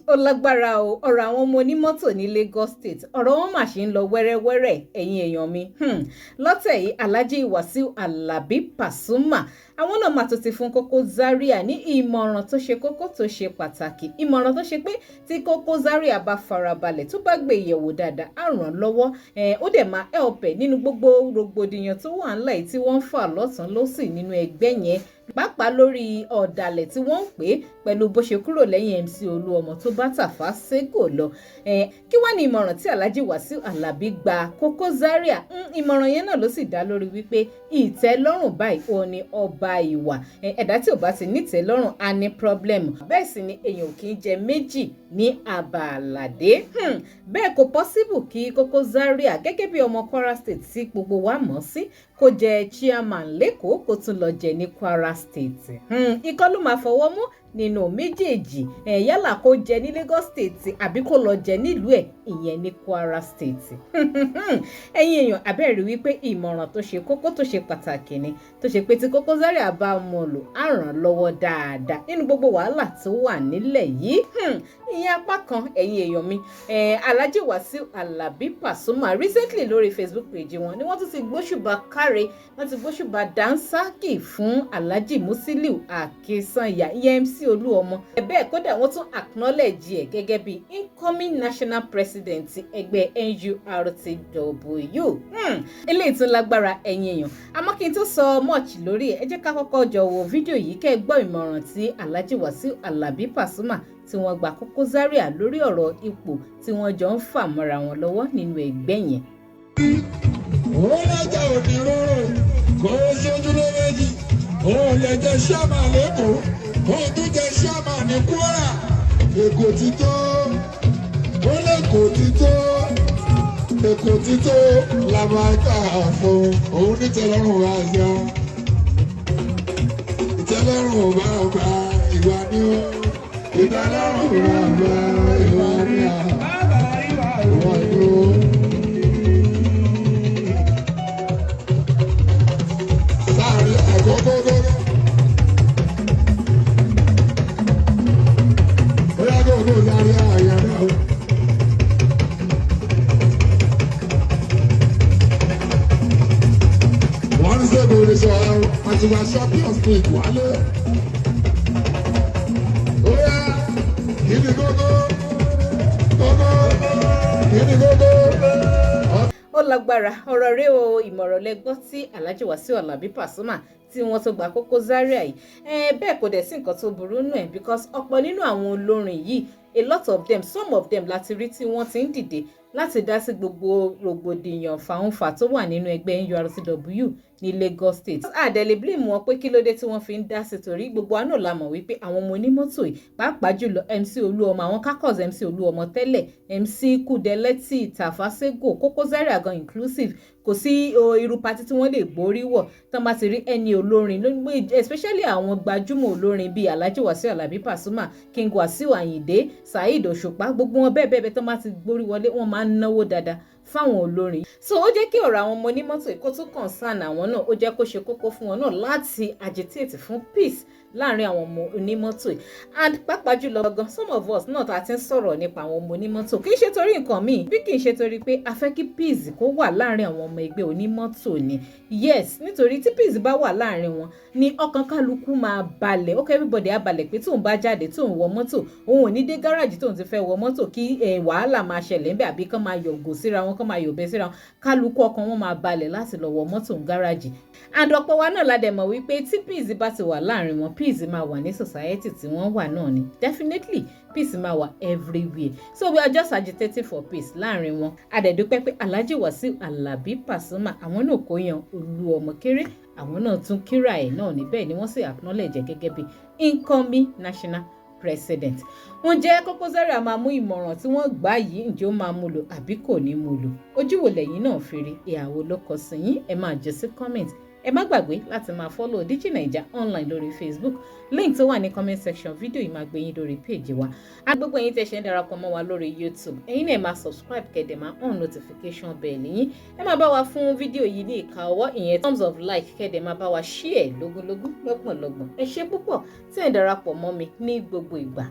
Ó lágbára o. Ọ̀rọ̀ àwọn ọmọ onímọ́tò ní Lagos State, ọ̀rọ̀ wọn mà ṣe ń lọ wẹ́rẹ́wẹ́rẹ́, ẹ̀yin èèyàn mi. Lọ́tẹ̀ yìí, Alhaji Wasiu Alabi Pasuma, àwọn náà máa tó ti fún Koko Zaria ní ìmọ̀ràn tó ṣe kókó, tó ṣe pàtàkì, ìmọ̀ràn tó ṣe pé tí Koko Zaria bá farabalẹ̀, tó bá gbé ìyẹ̀wò dáadáa, á ràn lọ́wọ́. Ó dẹ̀ máa help ẹ̀ nínú gbogbo rògbòdìyàn tó wà ńlẹ̀ yìí tí wọ́n ń fà lọ́tún lọ́sì nínú ẹgbẹ́ yẹn, pàápàá lórí ọ̀dàlẹ̀ tí wọ́n ń pè é pẹ̀lú bó ṣe kúrò lẹ́yìn MC Olúọmọ tó bá Tàfà Ségò lọ. Kí wá ní ìmọ̀ràn tí Alhaji Wasiu Alabi gba Koko Zaria? Ìmọ̀ràn yẹn náà ló sì dá lórí wípé ìtẹ́lọ́rùn báyìí òun ni ọba ìwà. Ẹ̀dá tí ò bá ti nítẹ́lọ́rùn á ní problem. Bẹ́ẹ̀ sì ni èèyàn ò kì í jẹ méjì ní àbàlàdé. Bẹ́ẹ̀ kò possible kí Koko Zaria, gẹ́gẹ́ bí ọmọ Kwara State tí gbogbo wa mọ̀ sí, kó jẹ chairman l'Ékòó, kó tún lọ jẹ ní Kwara State. Ikọ́ ló máa fọwọ́ mú nínú méjèèjì. Yálà kó jẹ ní Lagos State àbí kó lọ jẹ nílùú ẹ̀, ìyẹn ní Kwara State. Ẹ̀yin èèyàn, abẹ́rẹ́ wípé ìmọ̀ràn tó ṣe kókó, tó ṣe pàtàkì ni, tó ṣe pé tí Koko Zaria bá mú lò, á ràn lọ́wọ́ dáadáa nínú gbogbo wàhálà tó wà nílẹ̀ yìí. Ìyẹn apá kan. Ẹ̀yin èèyàn mi, Alhaji Wasiu Alabi Pasuma, recently lórí Facebook page wọn ni wọ́n tún ti gbóṣùbà káre, wọ́n ti gbóṣùbà dánsákì fún Alhaji Musiliu Akínsànyà, ìyẹn MC Olúọmọ. Bẹ́ẹ̀ kódà, wọ́n tún acknowledge ẹ̀ gẹ́gẹ́ bí incoming national president ẹgbẹ́ NURTW. Eléyìí tún lágbára, ẹ̀yin èèyàn. Àmọ́ kí n tó sọ much lórí ẹ̀, ẹ jẹ́ ká kọ́kọ́ jọ wo fídíò yìí, kẹ́ ẹ gbọ́ ìmọ̀ràn tí Alhaji Wasiu Alabi Pasuma tí wọ́n gba Koko Zaria lórí ọ̀rọ̀ ipò tí wọ́n jọ ń fà mọ́ra wọn lọ́wọ́ nínú ẹgbẹ́ yẹn. Ó lọ́jà òní róró kó sójú ló méjì. Ó lè jẹ chairman l'Ékòó, kó tún jẹ chairman ní Kwara. Èkó ti tó, ó lẹ́kọ̀ọ́ ti tó, Èkó ti tó làbàkà fún òun. Nítẹ́lọ́rùn wá yá, ìtẹ́lọ́rùn bàbá ìwà ni ó, ìtẹ́lọ́rùn bàbá ìwà ni à ìwà ni ó. Láàrin àgọ́gọ́gọ́gọ́. Ó yá, kó o sáré àyà náà. Wọ́n ní sẹ́gun lè sọ ọ́ àti wá Champions League wálé. Ó yá, kí ni gógó gógó? Kí ni gógó? Ó lágbára. Ọ̀rọ̀ rẹ o. Ìmọ̀ràn lẹ gbọ́ tí Alhaji Wasiu Alabi Pasuma tí wọ́n tó gba Koko Zaria yìí. Bẹ́ẹ̀ kò dẹ̀ sí nǹkan tó burú nù ẹ̀, because ọ̀pọ̀ nínú àwọn olórin yìí, a lot of them, some of them láti rí tí wọ́n ti ń dìde láti dá sí gbogbo rògbòdìyàn fàǹfà tó wà nínú ẹgbẹ́ NURTW ní Lagos State. A dẹ̀ lè blame wọn pé kí ló dé tí wọ́n fi ń dá sí, torí gbogbo wa náà la mọ̀ wípé àwọn ọmọ onímọ́tò yìí, pàápàá jùlọ MC Olúọmọ, àwọn kakos MC Olúọmọ tẹ́lẹ̀, MC Kúdẹ̀lẹ́tì, Tàfà Ségò, Koko Zaria gan inclusive, kò sí irú party tí wọ́n lè gbórí wọ̀ tán bá ti rí ẹni olórin, especially àwọn gbajúmọ̀ olórin bíi Alhaji Wasiu Alabi Pasuma, King Wasiu Ayinde, Saheed Òṣùpá, gbogbo wọn bẹ́ẹ̀ bẹ́ẹ̀ bẹ́ẹ̀, tán bá ti gbórí wọlé, wọ́n máa ń náwó dáadáa fáwọn olórin. So ó jẹ́ kí ọ̀rọ̀ àwọn ọmọ onímọ́tò kó tún concern àwọn náà, ó jẹ́ kó ṣe kókó fún wọn náà láti agitate fún peace láàrin àwọn ọmọ onímọ́tò yìí. And pàápàá jùlọ gan, some of us náà ta ti ń sọ̀rọ̀ nípa àwọn ọmọ onímọ́tò, kì í ṣe torí nǹkan míì bí kì í ṣe torí pé a fẹ́ kí peace kó wà láàrin àwọn ọmọ ẹgbẹ́ onímọ́tò ni. Yes, nítorí tí peace bá wà láàrin wọn ni ọkàn kálukú máa balẹ̀, ọkàn everybody á balẹ̀ pé tóun bá jáde, tóun wọ mọ́tò, òun ò ní dé gáràjì tóun ti fẹ́ wọ mọ́tò kí wàhálà máa ṣẹlẹ̀ ńbẹ̀, àbí kán máa yọ̀gò síra wọn, kán máa yọ̀bẹ síra wọn. Kálukú ọkàn wọn máa balẹ̀ láti lọ wọ mọ́tò ń gáràjì. And ọ̀pọ̀ wa náà la dẹ̀ mọ̀ wípé tí peace bá ti wà láàrin wọn, peace máa wà ní society tí wọ́n wà náà ni. Definitely, peace máa wà everywhere. So we are just agitating for peace láàrin wọn. A dẹ̀ dúpẹ́ pé Alhaji Wasiu Alabi Pasuma, àwọn náà kò yan Olúọmọ kéré, àwọn náà tún kíra ẹ̀ náà níbẹ̀ ni wọ́n sì acknowledge gẹ́gẹ́ bí incoming national president. Ǹjẹ́ Koko Zaria máa mú ìmọ̀ràn tí wọ́n gbà yìí, ǹjẹ́ ó máa mú lò àbí kò ní mú lò? Ojú wo lẹ́yìn náà fi rí? Ìyàwó ló kọ sí yín? Ẹ máa jẹ́ sí comment. Ẹ má gbàgbé láti máa follow Digi Naija Online lórí Facebook. Link tó wà ní comment section fídíò yìí máa gbé yín lórí page wa. A gbogbo ẹ̀yin tẹ́ ṣe ń darapọ̀ mọ́ wa lórí YouTube, ẹ̀yin náà máa subscribe, kẹ́ dẹ̀ máa on notification bell yín. Ẹ máa bá wa fún fídíò yìí ní ìka ọwọ́, ìyẹn thumbs of like, kẹ́ dẹ̀ máa bá wa share lógúnlógún, lọ́gbọ̀nlọ́gbọ̀n. Ẹ ṣé púpọ̀ tí ẹ̀ ń darapọ̀ mọ́ mi ní gbogbo ìgbà.